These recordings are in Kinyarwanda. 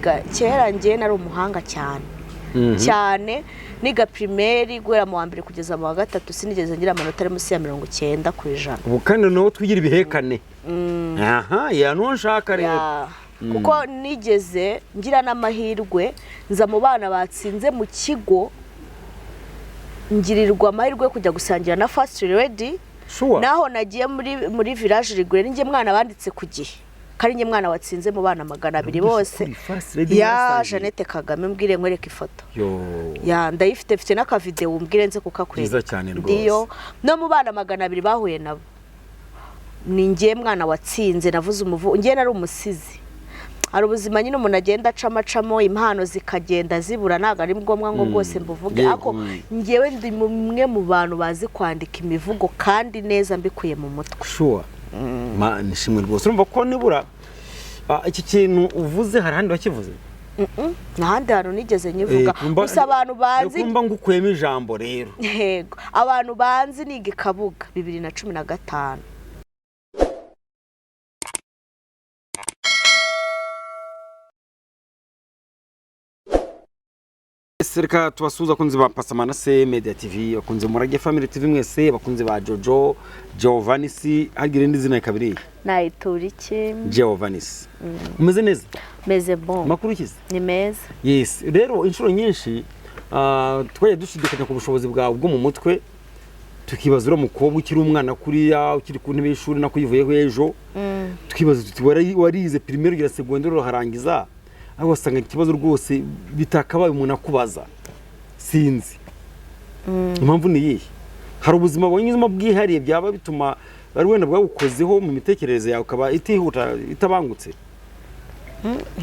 Kera njye nari umuhanga cyane cyane. Niga primaire guhera mu wa mbere kugeza mu wa gatatu, sinigeze ngira amanota ari munsi ya 90%. Ubu kandi noneho twigira ibihekane. Aha ya nuwo nshaka rero. Yeah. Kuko nigeze ngira n'amahirwe, nza mu bana batsinze mu kigo, ngirirwa amahirwe yo kujya gusangira na First Lady. Naho nagiye muri Village Urugwiro, ninjye mwana banditse ku gihe, kandi njye mwana watsinze mu bana 200 bose. Kuri First Lady Ya. mwarasangiye? Jeannette Kagame, mbwire nkwereke ifoto. Yo. Yeah, ndayifite, mfite n'akavidewo, mbwire nze kukakwereka. Byiza cyane rwose. Ndiyo no mu bana 200 bahuye nabo, ni njye mwana watsinze. Navuze umuvugo, njye nari umusizi. Hari ubuzima nyine umuntu agenda acamo acamo, impano zikagenda zibura. Ntabwo ari ngombwa ngo bwose mbuvuge, ariko njyewe ndi umwe mu bantu bazi kwandika imivugo kandi neza, mbikuye mu mutwe. Sure, ma nishimwe rwose. Urumva ko nibura iki kintu uvuze hari ahandi wakivuze? Nta handi hantu nigeze nyivuga. Gusa abantu banzi Kumva ngukuyemo ijambo rero. Yego, abantu banzi niga i Kabuga 2015. Ese reka tubasuhuza, abakunzi ba Pasamanase Media TV, abakunzi Murage Family TV mwese, abakunzi ba Jojo Giovannis. Hagira irindi zina kabiri? Nayitura iki? Giovannis, umeze neza? Meze bon. Makuru kize? Ni meza. Yes, rero inshuro nyinshi twajya dushidikanya ku bushobozi bwawe bwo mu mutwe, tukibaza uriya mukobwa ukiri umwana kuriya, ukiri ku ntebe y'ishuri nako uyivuyeho ejo, tukibaza tuti warize primaire, ugira secondaire, uraharangiza, ariko wasanga ikibazo rwose bitakabaye umuntu akubaza. Sinzi impamvu ni iyihe. Hari ubuzima bunyuzemo bwihariye byaba bituma ari wenda bwagukozeho mu mitekerereze yawe ukaba itihuta, itabangutse?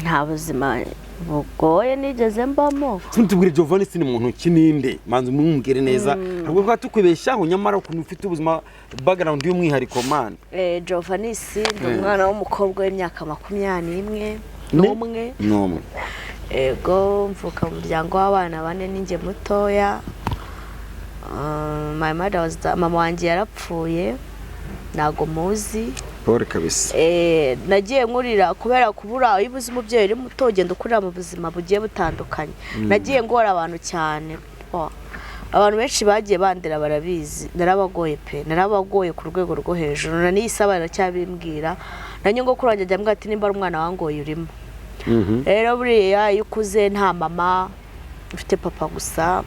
Nta buzima bugoye nigeze mbamo. Tubwire, Giovanni si ni muntu ki, ninde? Manza umwumvire neza, ntabwo twaba tukwibeshyaho, nyamara ukuntu ufite ubuzima, background y'umwihariko, man. Giovannis, ndi umwana w'umukobwa w'imyaka 21 n'umwe. N'umwe. Ego, mvuka mu muryango w'abana bane, ninjye mutoya. My mother was mama wanjye yarapfuye, ntago muzi. Pole kabisa. Nagiye nkurira kubera kubura. Iyo ubuze umubyeyi uri muto, ugenda ukurira mu buzima bugiye butandukanye. Nagiye ngora abantu cyane. Oh. Abantu benshi bagiye bandera barabizi, narabagoye pe, narabagoye ku rwego rwo hejuru. Na n'iyi saha baracyabimbwira, na nyogokuru wanjye ajya ambwira ati: "Nimba ari umwana wangoye, urimo." Rero buriya iyo ukuze nta mama, ufite papa gusa,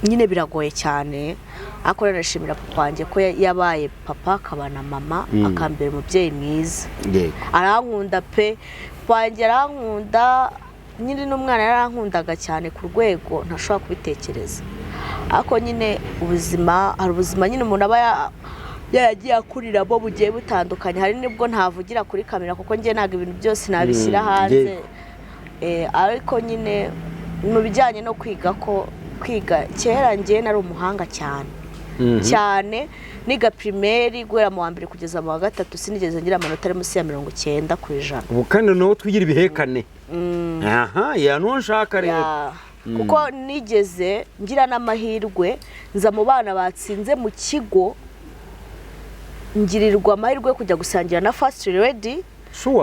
nyine biragoye cyane. Ariko rero ndashimira papa wanjye ko yabaye papa akaba na mama, akambera umubyeyi mwiza. Arankunda pe, wanjye arankunda. Nyine n'umwana yarankundaga cyane ku rwego ntashobora kubitekereza. Ariko nyine ubuzima, hari ubuzima nyine umuntu aba yaragiye akuriramo bugiye butandukanye. Hari nibwo ntavugira kuri kamera, kuko njye ntabwo ibintu byose nabishyira hanze. Ariko nyine mu bijyanye no kwiga, ko kwiga kera njye nari umuhanga cyane cyane. Niga primaire guhera mu wa mbere kugeza mu wa gatatu, sinigeze ngira amanota ari munsi ya 90%. Ubu kandi noneho twigira ibihekane. Aha ya nuwo nshaka rero. Yeah. Kuko nigeze ngira n'amahirwe, nza mu bana batsinze mu kigo, ngirirwa amahirwe yo kujya gusangira na First Lady.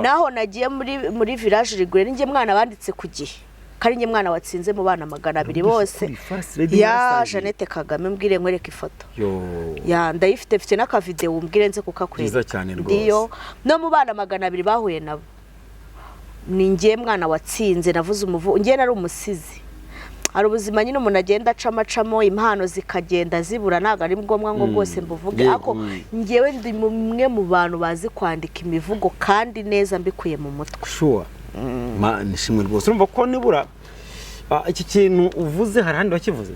Naho nagiye muri Village Urugwiro, ninjye mwana banditse ku gihe, kandi njye mwana watsinze mu bana 200 bose. Kuri First Lady Ya. mwarasangiye? Jeannette Kagame, mbwire nkwereke ifoto. Yo. Yeah, ndayifite, mfite n'akavidewo, mbwire nze kukakwereka. Byiza cyane rwose. Ndiyo no mu bana 200 bahuye nabo, ni njye mwana watsinze. Navuze umuvugo, njye nari umusizi. Hari ubuzima nyine umuntu agenda acamo acamo, impano zikagenda zibura. Ntabwo ari ngombwa ngo bwose mbuvuge, ariko njyewe ndi umwe mu bantu bazi kwandika imivugo kandi neza, mbikuye mu mutwe. Sure, ma nishimwe rwose. Urumva ko nibura iki kintu uvuze hari ahandi wakivuze?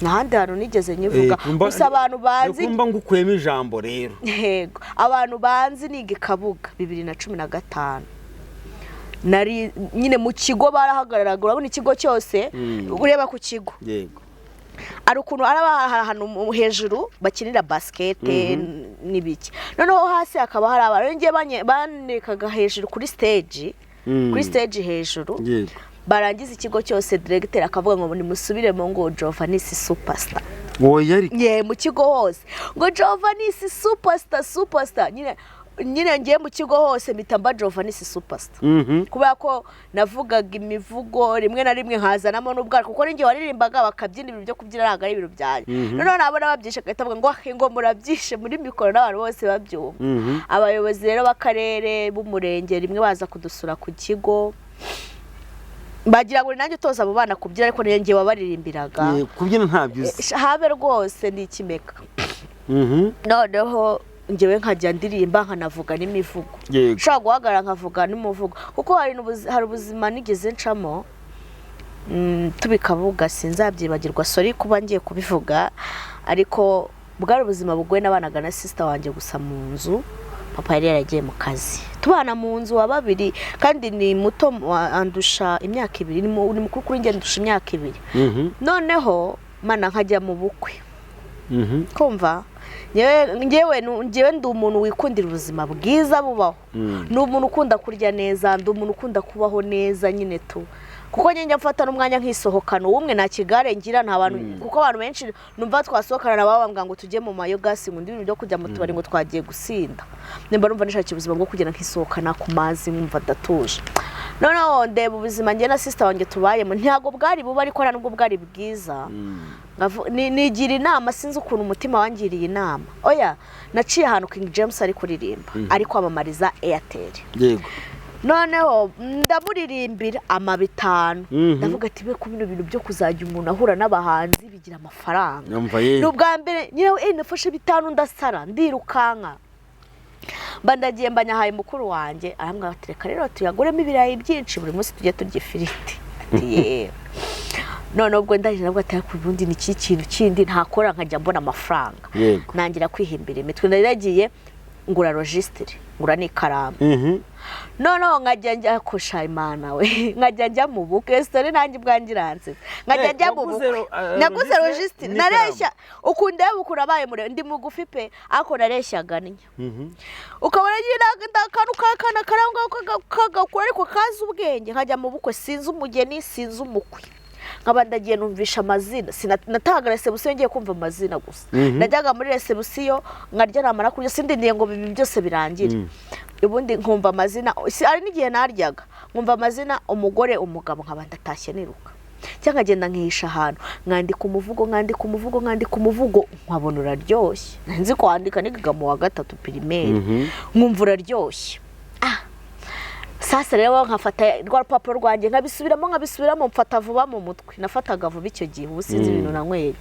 Nta handi hantu nigeze nyivuga. Gusa abantu banzi Kumva ngukuyemo ijambo rero. Yego, abantu banzi niga i Kabuga 2015, nari nyine mu kigo barahagararaga. Urabona ikigo cyose, ureba ku kigo, hari ukuntu hari ahantu hejuru bakinira basikete n'ibiki, noneho hasi hakaba hari abantu. Ngiye banekaga hejuru kuri stage, kuri stage hejuru. Barangiza ikigo cyose, diregiteri akavuga ngo: "Nimusubiremo," ngo: "Giovanni superstar." Oya, ariko Ye, mu kigo hose ngo: "Giovanni superstar, superstar." Nyine Nyine ngiye mu kigo hose mpita mba Jovanis superstar, kubera ko navugaga imivugo, rimwe na rimwe nkazanamo n'ubwato, kuko ninjye waririmbaga bakabyina. Ibintu byo kubyina ntabwo ari ibintu byanjye. Noneho nabona babyishe agahita avuga ngo "Ah, ngo murabyishe" muri mikoro n'abantu bose babyumva. Abayobozi rero b'akarere, b'umurenge, rimwe baza kudusura ku kigo, bagira ngo ni nanjye utoza abo bana kubyina, ariko ni njye wabaririmbiraga. Kubyina ntabyo uzi? Habe rwose, ni ikimeka. Noneho njyewe nkajya ndirimba, nkanavuga n'imivugo. Nshobora guhagarara nkavuga n'umuvugo, kuko hari ubuzima nigeze ncamo, tubikavuga sinzabyibagirwa. Sorry kuba ngiye kubivuga, ariko bwari ubuzima bugoye. Nabanaga na sister wanjye gusa mu nzu, papa yari yaragiye mu kazi, tubana mu nzu wa babiri, kandi ni muto, andusha imyaka 2, ni mukuru kuri njye, andusha imyaka 2. Noneho mana nkajya mu bukwe. Kumva njyewe ndi umuntu wikundira ubuzima bwiza bubaho. Ni umuntu ukunda kurya neza, ndi umuntu ukunda kubaho neza nyine tu, kuko njya mfata n'umwanya nkisohokana ubumwe, nta kigare ngira, nta bantu, kuko abantu benshi numva twasohokana nabo bambwira ngo tujye mu mayogasi, ngo ibintu byo kujya mu tubari, ngo twagiye gusinda. Nimba numva nishakiye ubuzima bwo kugenda nkisohokana ku mazi, nkumva ndatuje. Noneho ndeba ubuzima njye na sister wanjye tubayemo, ntabwo bwari bubi, ariko nta nubwo bwari bwiza. Nigira inama, sinzi ukuntu umutima wangiriye inama. Oya, naciye ahantu King James ari kuririmba, ari kwamamariza Airtel. Noneho ndamuririmbira ama 5. Ndavuga ati be ku bino bintu byo kuzajya umuntu ahura n'abahanzi bigira amafaranga. Nyumva ye. Ni ubwa mbere nyine, nafashe 5, ndasara, ndirukanka, mba ndagiye, mba nyahaye mukuru wanjye. Arambwira ati reka rero tuyaguremo ibirayi byinshi, buri munsi tujye turya ifiriti. Ati yewe. Noneho ubwo ndangije nabwo ati ariko ubundi ni iki kintu kindi ntakora nkajya mbona amafaranga? Nangira kwihimbira imitwe. Nari nagiye ngura registre, ngura n'ikaramu. Noneho nkajya njya kosha, Imana we, nkajya njya mu bukwe. Story nanjye ubwanjye iransetsa. Nkajya njya mu waguze bukwe, naguze registre registre n'ikaramu. Nareshya ukuntu, ndeba ukuntu abaye muremure, ndi mugufi pe, ariko nareshyaga ntya. Ukabona nyine akantu k'akana karangwa kagakura ariko kazi ubwenge. Nkajya mu bukwe, sinzi umugeni, sinzi umukwe, nkaba ndagiye numvisha amazina. Natahaga reception ngiye kumva amazina gusa. Najyaga muri reception nkarya, namara kurya sindindiye ngo ibi byose birangire, ubundi nkumva amazina. Hari n'igihe naryaga nkumva amazina, umugore, umugabo, nkaba ndatashye niruka, cyangwa nkagenda nkihisha ahantu nkandika umuvugo, nkandika umuvugo, nkandika umuvugo, nkabona uraryoshye. Nzi kwandika, nigaga mu wa gatatu primaire. Nkumva uraryoshye. Ah, sasa rero nkafata rwa rupapuro rwanjye, nkabisubiramo, nkabisubiramo, mfata vuba mu mutwe. Nafataga vuba icyo gihe, ubu sinzi ibintu nanyweye.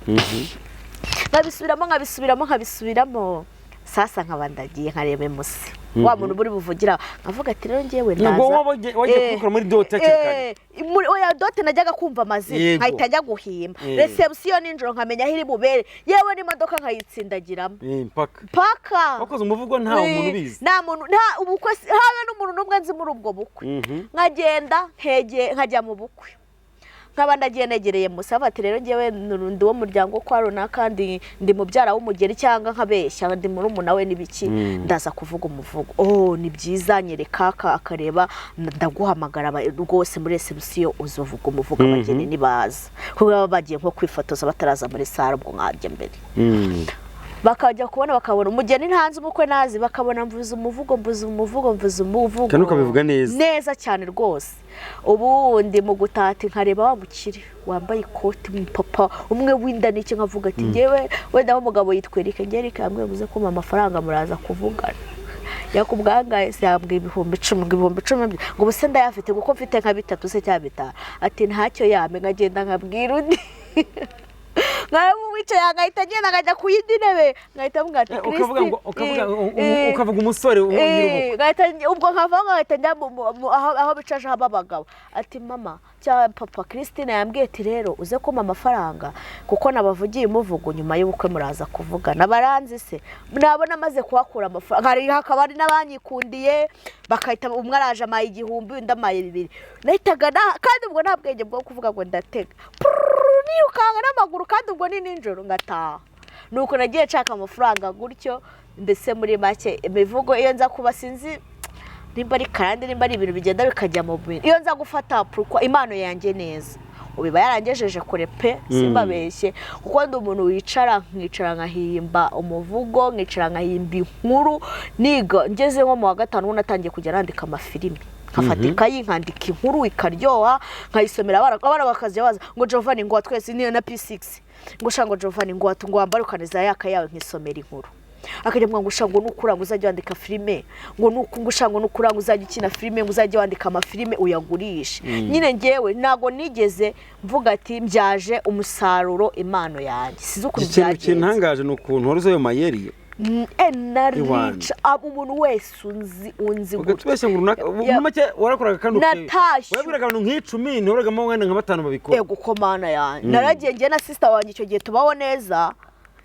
Nkabisubiramo, nkabisubiramo, nkabisubiramo. Sasa nkaba ndagiye nkareba emusi wa muntu buri buvugira, nkavuga ati rero ngewe Nubwo ndaza. wowe wagiye kubikora muri dot hakiri kare. Oya, dot najyaga kumva amazina, nkahita njya guhimba. Reception nijoro nkamenya aho iri bubere, yewe n'imodoka nkayitsindagiramo. Mpaka paka wakoze umuvugo nta muntu ubizi. Nta muntu, nta ubukwe, habe n'umuntu n'umwe nzi muri ubwo bukwe. Nkagenda nkajya mu bukwe, nkaba ndagiye negereye musa, ati rero ngewe ndi uwo muryango kwa runaka, ndi mubyara w'umugeni, cyangwa nkabeshya ndi murumuna we n'ibiki. Ndaza kuvuga umuvugo. Oh, ni byiza, nyereka akareba, ndaguhamagara rwose muri reception uzovuga umuvugo abageni nibaza, kuko baba bagiye nko kwifotoza bataraza muri salle. Ubwo nkajya mbere, bakajya kubona bakabona umugeni ntanzi, umukwe nazi, bakabona mvuze umuvugo, mvuze umuvugo, mvuze umuvugo. Kandi ukabivuga neza. Neza cyane rwose. Ubundi mu gutata nkareba wa mukire wambaye ikoti, umupapa umwe w'inda n'iki, nkavuga ati ngewe wenda w'umugabo yitwa Eric, ngewe Eric yambwiye muze kumpa amafaranga, muraza kuvugana. Yakubwangaye se? Yambwiye 10,000, ngo 10,000, ngo ubu se ndayafite kuko mfite nka bitatu se cyangwa 5? Ati ntacyo yampe. Nkagenda nkabwira undi, nkaba wicaye, nkahita ngenda nkajya ku yindi ntebe, nkahita mubwira ati Ukavuga ngo ukavuga Christy, ukavuga umusore nyir'ubukwe. Ubwo nkavaho nkahita njya aho bicaje haba abagabo, ati mama cyangwa papa, Christine yambwiye ati rero uze kumpa amafaranga kuko nabavugiye umuvugo, nyuma y'ubukwe muraza kuvugana. Baranzi se, nabona amaze kuhakura amafaranga. Hakaba hari n'abanyikundiye, bakahita umwe araje amaye 1000, undi amaye 2000. Nahitaga kandi ubwo nta bwenge bwo kuvuga ngo ndatega. Prrrr, nirukanka n'amaguru, kandi ubwo ni nijoro, ngataha. Nuko nagiye nshaka amafaranga gutyo. Mbese muri make, imivugo iyo nza kuba, sinzi nimba ari karande, nimba ari ibintu bigenda bikajya mu bintu, iyo nza gufata purukwa impano yanjye neza. Ubu iba yarangejeje kure pe, simbabeshye, kuko ndi umuntu wicara, nkicara nkahimba umuvugo, nkicara nkahimba inkuru. Niga ngeze nko mu wa gatanu, ubu natangiye kujya nandika amafilimi, nkafata ikayi nkandika inkuru ikaryoha, nkayisomera abana. Abana bakajya baza ngo: "Giovanni," ngo twese niyo na P6, ngo: "Sha," ngo, "Giovanni," ngo ngo "wambare ukaniza yaka yawe." Nkisomera inkuru, akajya ngo: "Sha," ngo, "nukura ngo uzajya wandika filime," ngo "nuku," ngo "sha," ngo "nukura ngo uzajya ukina filime, ngo uzajya wandika amafilime uyagurishe." Nyine ngewe ntabwo nigeze mvuga ati mbyaje umusaruro impano yanjye, sinzi ukuntu Ikintu byagenze. kintangaje ni ukuntu wari uzi ayo mayeri. Narica umuntu wese unzi gutya. Ugatubeshya ngo runaka muri make warakoraga kandi Natashye. Wabwiraga abantu nk'icumi, ntiworagamo wenda nka batanu babikora. Ego ko Mana yanjye, naragiye njye na sister wanjye icyo gihe tubaho neza.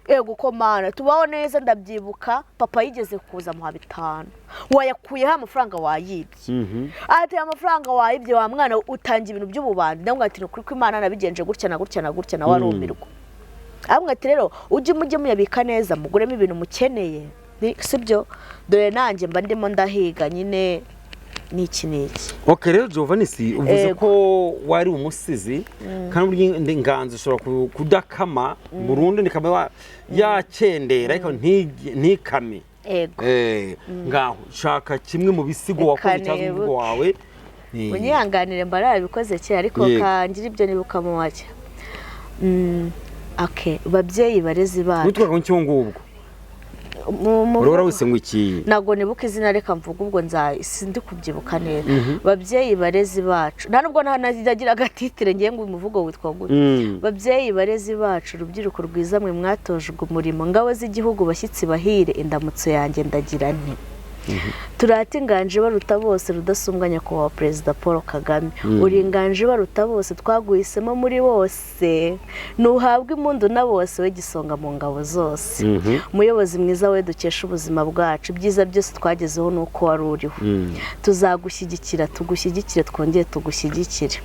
Ego ko Mana, tubaho neza. Ndabyibuka papa yigeze kuza amuha 5: "Wayakuyeho amafaranga? Wayibye?" Ati: "Amafaranga wayibye wa mwana, utangira ibintu by'ububandi." Ndamubwira ati: "Ni ukuri ko Imana nabigenje gutya na gutya na gutya." Nawe arumirwa, aramubwira ati: "Rero ujye mujye muyabika neza, muguremo ibintu mukeneye." Sibyo? Dore nanjye mba ndimo ndahiga nyine n'iki n'iki. Ok, rero Giovanni, si uvuze Ego. ko wari umusizi, kandi burya inganzo ishobora kudakama burundu, ikaba yakendera ariko ntikame. Ego. Ngaho shaka kimwe mu bisigo Reka wakoze cyangwa umuvugo nibuke. wawe. Munyihanganire, mba narabikoze kera, ariko kangira ibyo nibuka mu make. Okay, babyeyi barezi bacu. Witwaga ngo ngubwo wari warawise ngo iki? Ntabwo nibuka izina, reka mvuga ubwo nza sindi kubyibuka neza. Babyeyi barezi bacu, nta nubwo ntagira agatitire ngiye ngo umuvugo witwa gutya. Babyeyi barezi bacu, rubyiruko rwiza mwe mwatojwe umurimo, ngabo z'igihugu, bashyitsi bahire, indamutso yanjye ndagira nti: turate inganje baruta bose, Rudasumbwa Nyakubahwa Perezida Paul Kagame. Uri inganje baruta bose, twaguhisemo muri bose, ntuhabwa impundu na bose, we gisonga mu ngabo zose. Umuyobozi mwiza we dukesha ubuzima bwacu, ibyiza byose twagezeho ni uko wari uriho. Tuzagushyigikira, tugushyigikire, twongere tugushyigikire.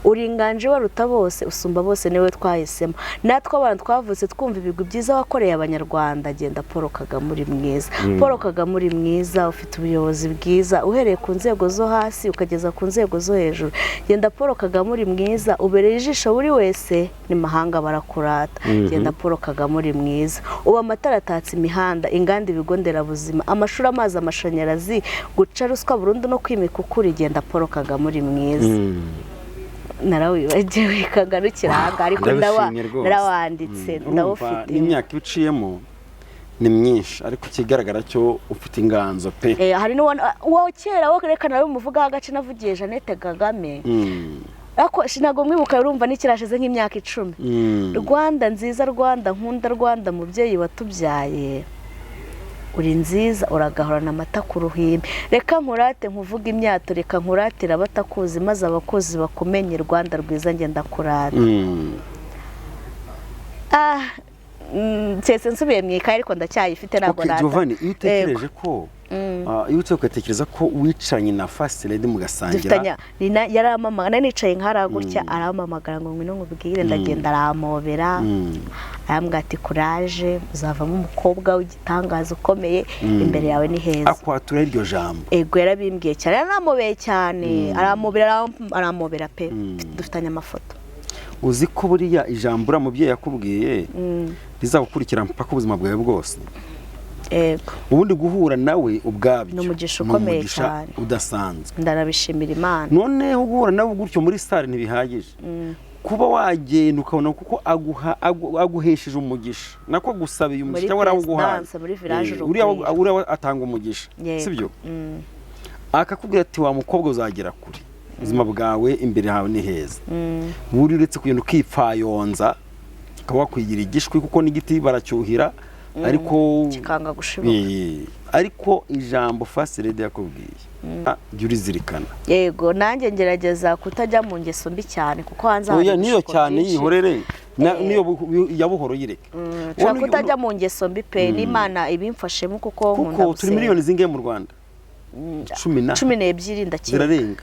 Uri inganje baruta bose, usumba bose, niwe twahisemo. Natwe abantu twavutse twumva ibigwi byiza wakoreye Abanyarwanda. Genda Paul Kagame, uri mwiza. Paul Kagame, uri mwiza, ufite ubuyobozi bwiza, uhereye ku nzego zo hasi ukageza ku nzego zo hejuru. Genda Paul Kagame, uri mwiza, ubereye ijisho buri wese, n'imahanga barakurata. Genda Paul Kagame, uri mwiza. Ubu amatara atatse imihanda, inganda, ibigo nderabuzima, amashuri, amazi, amashanyarazi, guca ruswa burundu no kwimika ukuri. Genda Paul Kagame, uri mwiza. Narawibagiwe, kagarukira aha, ariko Ndabishimye rwose. narawanditse. Urumva Ndawufite. n'imyaka ibiciyemo ni myinshi, ariko ikigaragara cyo ufite inganzo pe. Hari n'uwo uwo kera wo, reka nawe umuvugaho agace navugiye Jeannette Kagame. Ariko ntabwo mwibuka, urumva n'ikirashize nk'imyaka 10. Rwanda nziza, Rwanda nkunda, Rwanda mubyeyi watubyaye, uri nziza, uragahorana amata ku ruhimbi. Reka nkurate nkuvuge imyato, reka nkuratire abatakuzi maze abakuzi bakumenye. Rwanda rwiza, ngenda kurata. Ah, nsese nsubiye mu ikaye, ariko ndacyayifite, ntabwo Okay, nata. Giovanni, iyo utekereje ko iyo utekereje ugatekereza ko wicaranye na First Lady mugasangira. Dufitanye yarampamagara, nari nicaye nkara gutya, arampamagara ngo: "Ngwino nkubwire." Ndagenda, arampobera, arambwira ati: "Courage, uzavamo umukobwa w'igitangaza ukomeye, imbere yawe ni heza." Akwatura iryo jambo. Ego, yarabimbwiye cyane, yaramobeye cyane, aramobera, aramobera pe. Dufitanye amafoto. Uzi ko buriya ijambo uriya mubyeyi yakubwiye rizagukurikira mpaka ubuzima bwawe bwose? Ego. Ubundi guhura nawe ubwabyo Ni umugisha ni ukomeye umugisha cyane. udasanzwe. Ndanabishimira Imana. Noneho guhura nawe gutyo muri salle ntibihagije, kuba wagenda ukabona kuko aguha aguhesheje umugisha, nako agusabiye umugisha Muri cyangwa arawuguhaye. Perezidanse, muri village Uriya Urugwiro. uriya atanga umugisha, sibyo? Akakubwira ati: "Wa mukobwa, uzagera kure, ubuzima bwawe imbere hawe ni heza." Buri uretse kugenda ukipfayonza, ukaba wakwigira igishwi, kuko n'igiti baracyuhira ariko Kikanga gushibuka. Ariko ijambo First Lady yakubwiye, jya urizirikana. Yego, nanjye ngerageza kutajya mu ngeso mbi cyane, kuko hanze hari Oya, niyo ibishuko cyane byinshi. yihorere. Niyo ya buhoro yireke. Nshobora kutajya mu ngeso mbi pe, n'Imana ibimfashemo, kuko nkunda Kuko turi gusenga. miliyoni zingahe mu Rwanda? Cumi na 12 ndakeka. Zirarenga.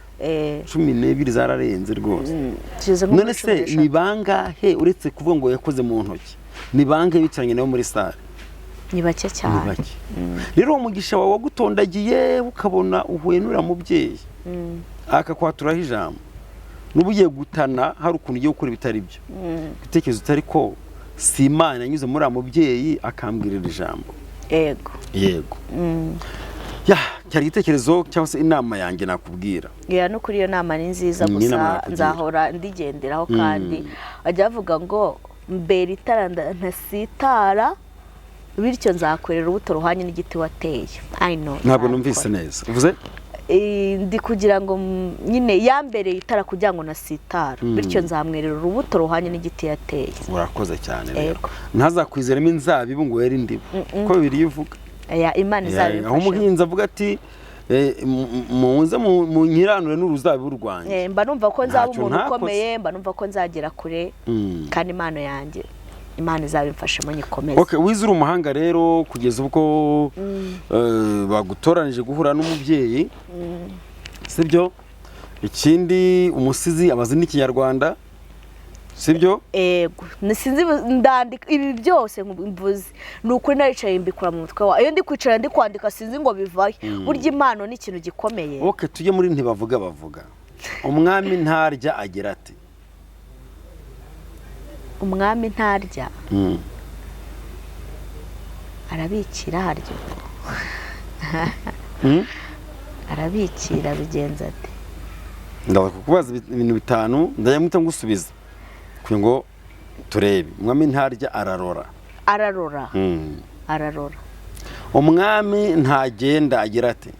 12 zararenze rwose. Tugeze nko None muri se 13. ni bangahe, uretse kuvuga ngo yakoze mu ntoki, ni bangahe bicaranye nawe muri salle? Ni bake Ni cyane. bake. Rero uwo mugisha wawe wagutondagiye, ukabona uhuye n'uriya mubyeyi akakwaturaraho ijambo. Nuba ugiye gutana, hari ukuntu ugiye gukora ibitari byo, ibitekerezo utari ko si Imana yanyuze muri uriya mubyeyi akambwirira ijambo. Yego. Yego, ya cyari igitekerezo cyangwa se inama yanjye nakubwira. Yeah, no kuri iyo nama ni nziza. Ni Gusa inama nakugira. nzahora ndigenderaho, kandi bajya bavuga ngo mbera itara ntasitara, bityo nzakwerera urubuto ruhanye n'igiti wateye. I know. Ntabwo Nzabikora. Numvise neza uvuze. Ndi kugira ngo nyine yambereye itara kugira ngo nasitara, bityo nzamwerera urubuto ruhanye n'igiti yateye. Urakoze cyane rero. Yego. Ntazakwizeremo inzabibu ngo were indibu, kuko Bibiliya ivuga. Yeah, Imana Aho izabimfashe. umuhinzi avuga ati muze munkiranure n'uruzabibu rwanjye. Mba numva ko nzaba Ntacyo umuntu ntakoze. ukomeye, mba numva ko nzagera kure, kandi impano yanjye Imana izabimfashemo nyikomeze. Okay, wize uri umuhanga rero kugeza ubwo bagutoranije guhura n'umubyeyi, sibyo? Ikindi, umusizi abazi n'ikinyarwanda, sibyo? Ego. Sinzi, ndandika ibi byose mvuze ni ukuri, naricaye mbikura mu mutwe wawe. Iyo ndi kwicara ndi kwandika, sinzi ngo bivahe. Burya impano ni ikintu gikomeye. Okay, tujye muri ntibavuga bavuga. Umwami ntarya agira ati? Umwami ntarya, arabikira haryo. Arabikira, bigenza ate? Ndaza kukubaza ibintu bitanu, ndajya mpita ngusubiza kugira ngo turebe. Umwami ntarya, ararora. Ararora. Ararora. Umwami ntagenda agira ate?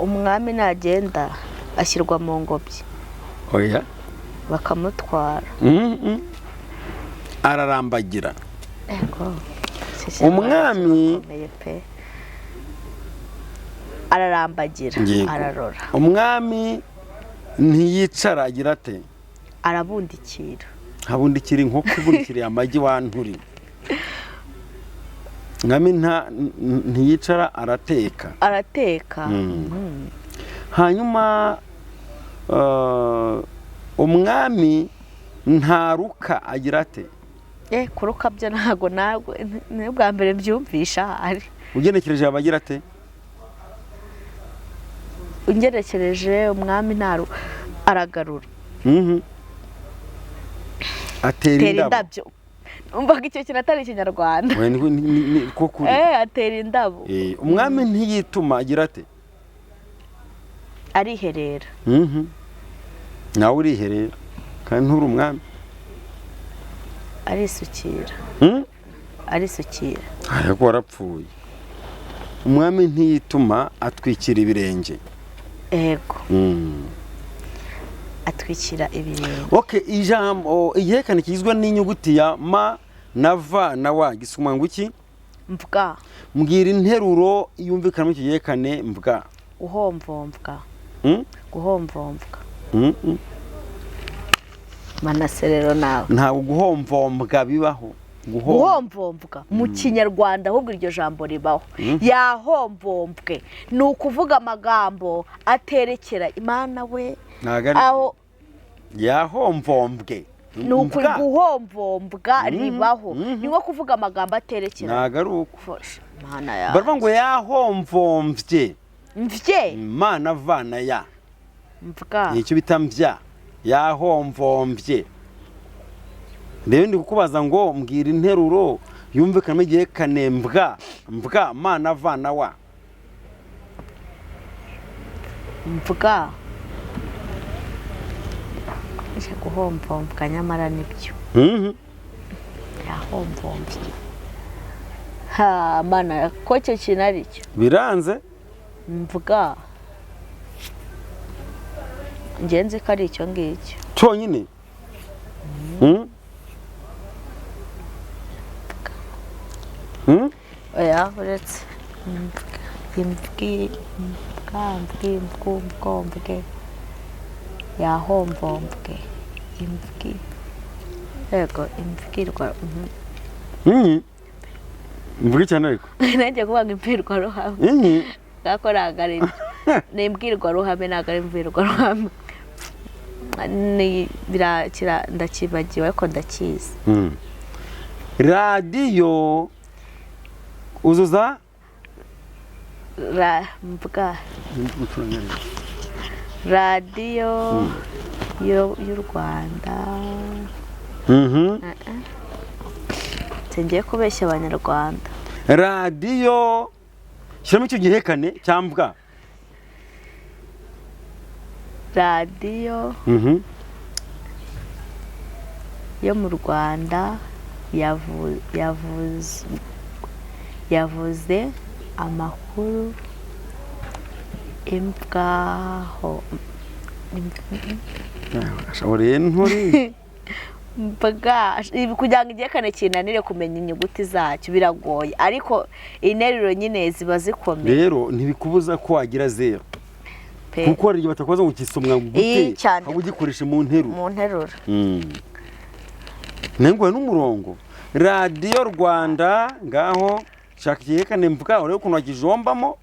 Umwami nagenda, ashyirwa mu ngobyi. Oya. Bakamutwara. Ararambagira. Ego. Umwami- Gikomeye pe. Ararambagira. Yego. Ararora. Umwami ntiyicara agira ate? Arabundikira. Habundikira inkoko ibundikiriye amagi wa nturi. Umwami ntiyicara, arateka. Arateka. Hanyuma umwami ntaruka agira ate? Kuruka byo ntabwo ni ubwa mbere mbyumvisha ahari. Ugenekereje yaba agira ate? Ungerekereje, umwami ntaru aragarura. Atera Atera indabo. indabyo. Umvaga icyo kintu atari ikinyarwanda. Oya, ni ko kuri. Atera indabo. Umwami ntiyituma agira ate? Ariherera. Nawe uriherera kandi nturi umwami. Arisukira. Arisukira. Ariko warapfuye. Umwami ntiyituma, atwikira ibirenge. Ego. Atwikira ibirenge. Okay, ijambo igihekane kigizwe n'inyuguti ya m na v na w gisomwa ngo iki? Mvuga. Mbwira interuro yumvikana muri icyo gihekane mbwa. Guhomvomvwa. Guhomvomvwa. Manase rero nawe. Ntabwo guhomvombwa bibaho. Guhomvomvwa mu kinyarwanda, ahubwo iryo jambo ribaho. Yahomvomvwe ni ukuvuga amagambo aterekera Imana we. Ntabwo ari Aho yahomvombwe. Ni ukuri. Mbwa. Guhomvomvwa ribaho, ni nko kuvuga amagambo aterekera. Ntabwo ari uko. Fasha, Mana yawe. Baravuga ngo yahomvomvye. Mvye. Mana vana ya. Mvuga. Ni icyo bita mbya, yahomvomvye. Rero ndi kukubaza ngo mbwira interuro yumvikanamo igihekane mbwa, mbwa mana vana wa. Mvuga ije guhomvomvwa, nyamara nibyo. Yahomvomvye, ha Mana, ko icyo kintu ari cyo. Biranze. Mvuga, ngenzi ko ari icyo ngicyo. Cyonyine. Mm? Mm? Oya, uretse imbwi, imbwa, mbwi, mbwu, mbwombwe, yahomvomvwe, imbwi, yego, imbwirwa. Mvuge cyane ariko. Nanjye kuvuga ngo imbwirwaruhame. Ngako ntabwo ari byo, ni imbwirwaruhame, ntabwo ari imbwirwaruhame. Ni birakira, ndakibagiwe ariko ndakizi. Radiyo uzuza. Ra mbwa. Radiyo y'u Rwanda. Singiye kubeshya Abanyarwanda. Radiyo, shyiramo icyo gihekane cyambwa. Radiyo yo mu Rwanda yavuze amakuru imbwaho. Uriye nturi. Mbwa ibi, kugira ngo igihekane kinanire kumenya inyuguti zacyo biragoye, ariko interuro nyine ziba zikomeye. Rero ntibikubuza ko wagira zero pe. Kuko hari igihe batakubaza ngo kisomwa gute, Ii, cyane. ahubwo ugikoreshe mu nteruro. Mu nteruro. Nenguwe n'umurongo Radiyo Rwanda, ngaho shaka igihekane mvuga urebe ukuntu wakijombamo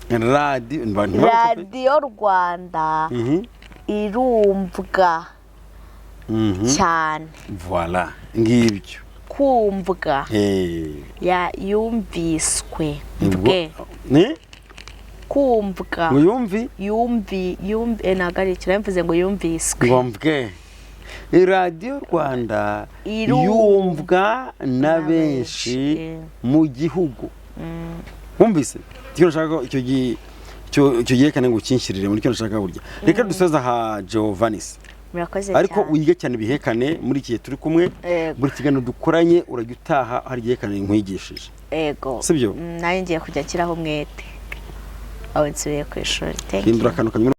radiyo. Radiyo Rwanda irumvwa cyane. Voilà, ngibyo. Kumvwa. Ya yumviswe mbwe. Ni Kumvwa. Ngo yumvi. Yumvi, yumvi, ntabwo ari icyo mvuze, ngo yumviswe. Ngo mbwe Radiyo Rwanda yumvwa na benshi benshi. Mu gihugu. Wumvise icyo nashaka ko icyo gihekane ngo ukinshyirire muri cyo nashaka burya. Reka dusoze aha, Giovannis. Murakoze Ariko cyane. wige cyane ibihekane muri iki gihe turi kumwe. Yego. Buri kiganiro dukoranye urajya utaha hari igihekane nkwigishije. Ego. Sibyo? Nanjye ngiye kujya nshyiraho umwete aho nsubiye ku ishuri. Thank you. Hindura akantu kamwe.